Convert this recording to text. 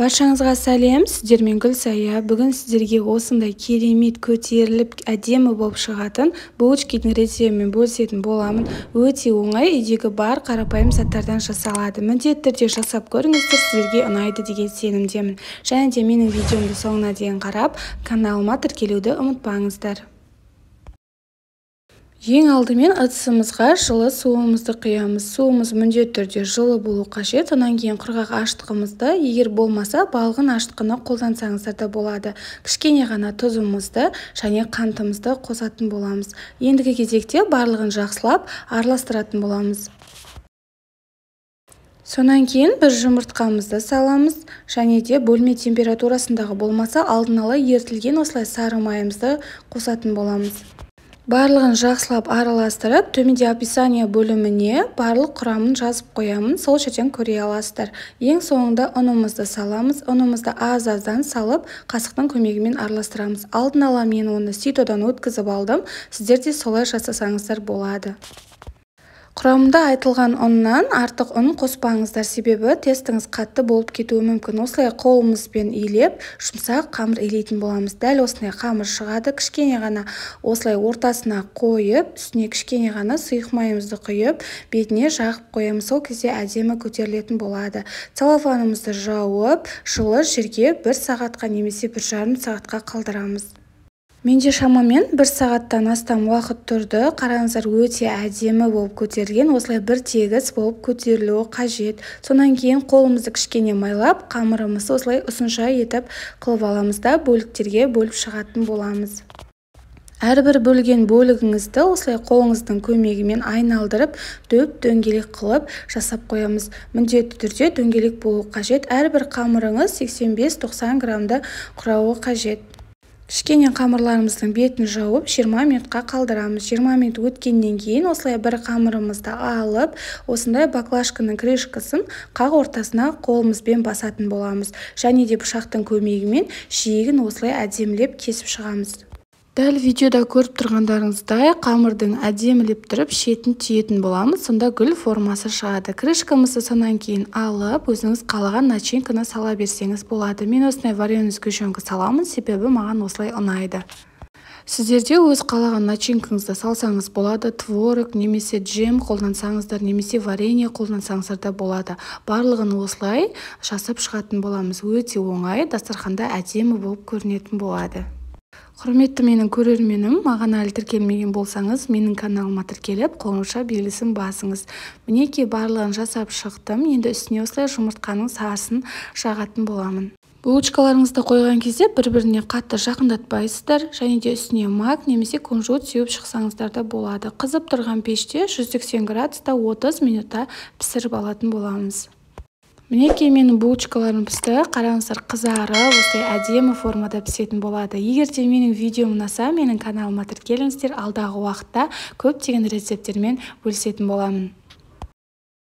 Баршаңызға сәлем, сіздермен Гүлсая. Бүгін сіздерге осындай керемет көтеріліп, әдемі болып шығатын булочкидің рецептімен бөлісетін боламын. Өте оңай, үйдегі бар қарапайым заттардан жасалады. Міндетті түрде жасап көріңіздер, сіздерге ұнайды деген сенімдемін. Және де менің видеомды соңына дейін қарап, каналыма тіркелуді ұмытпаңыздар. Ең алдымен ыдысымызға жылы суымызды құямыз. Суымыз міндетті түрде жылы болу қажет. Онан кейін құрғақ ашытқымызды, егер болмаса балғын ашытқыны қолдансаңыздар да болады. Кішкене ғана тұзымызды және қантымызды қосатын боламыз. Ендігі кезекте барлығын жақсылап араластыратын боламыз. Сонан кейін бір жұмыртқамызды саламыз және де бөлме температурасындағы болмаса алдын ала ерітілген осылай сары майымызды қосатын боламыз. Барлығын жақсылап араластырып, төменде описание бөліміне барлық құрамын жазып қоямын, сол жерден көре аласыздар. Ең соңында ұнымызды саламыз. Ұнымызды аз-аздан салып, қасықтың көмегімен араластырамыз. Алдын ала мен оны ситодан өткізіп алдым. Сіздер де солай жасасаңыздар болады. Құрамында айтылған ұннан артық ұн қоспаңыздар, себебі тестіңіз қатты болып кетуі мүмкін. Осылай қолымызбен илеп, жұмсақ қамыр илейтін боламыз. Дәл осындай қамыр шығады. Кішкене ғана осылай ортасына қойып, үстіне кішкене ғана сұйық майымызды құйып, бетіне жағып қоямыз. Сол кезде әдемі көтерілетін болады. Целлофанымызды жауып, жылы жерге 1 сағатқа немесе 1,5 сағатқа қалдырамыз. Менде шамамен 1 сағаттан астам уақыт тұрды. Қараңыздар, өте әдемі болып көтерілген. Осылай бір тегіс болып көтерілуі қажет. Сонан кейін қолымызды кішкене майлап, қамырымызды осылай ұсынша етіп қылып аламыз да бөліктерге бөліп шығатын боламыз. Әрбір бөлген бөлігіңізді осылай қолыңыздың көмегімен айналдырып, дөп-дөңгелек қылып жасап қоямыз. Міндетті түрде дөңгелек болу қажет. Әрбір қамырыңыз 85-90 граммды құрауы қажет. Кішкене қамырларымыздың бетін жауып, 20 минутқа қалдырамыз. 20 минут өткеннен кейін осылай бір қамырымызды алып, осындай баклажканың крышкасын қақ ортасына қолымызбен басатын боламыз. Және де пышақтың көмегімен жиегін осылай әдемілеп кесіп шығамыз. Дәл видеода көріп тұрғандарыңыздай қамырдың әдемілеп тұрып шетін түйетін боламыз. Сонда гүл формасы шығады. Крышкамызды сонан кейін алып, өзіңіз қалаған начинканы сала берсеңіз болады. Мен осындай вареный сгущенка саламын, себебі маған осылай ұнайды. Сіздерде өз қалаған начинкаңызды салсаңыз болады. Творог немесе джем қолдансаңыздар, немесе варенье қолдансаңыздар да болады. Барлығын осылай жасап шығатын боламыз. Өте оңай, дастарханда әдемі болып көрінетін болады. Құрметті менің көрерменім, маған әлі тіркелмеген болсаңыз, менің каналыма тіркеліп, қоңырауша белгісін басыңыз. Мінекей барлығын жасап шықтым. Енді үстіне осылай жұмыртқаның сарысын жағатын боламын. Булочкаларыңызды қойған кезде бір-біріне қатты жақындатпайсыздар, және де үстіне мак немесе кунжут сеуіп шықсаңыздар да болады. Қызып тұрған пеште 180 градуста 30 минутта пісіріп алатын боламыз. Мінекей менің булочкаларым пісті. Қараңыздар, қызарып, осылай әдемі формада пісетін болады. Егер де менің видеом ұнаса, менің каналыма тіркеліңіздер. Алдағы уақытта көптеген рецепттермен бөлісетін боламын.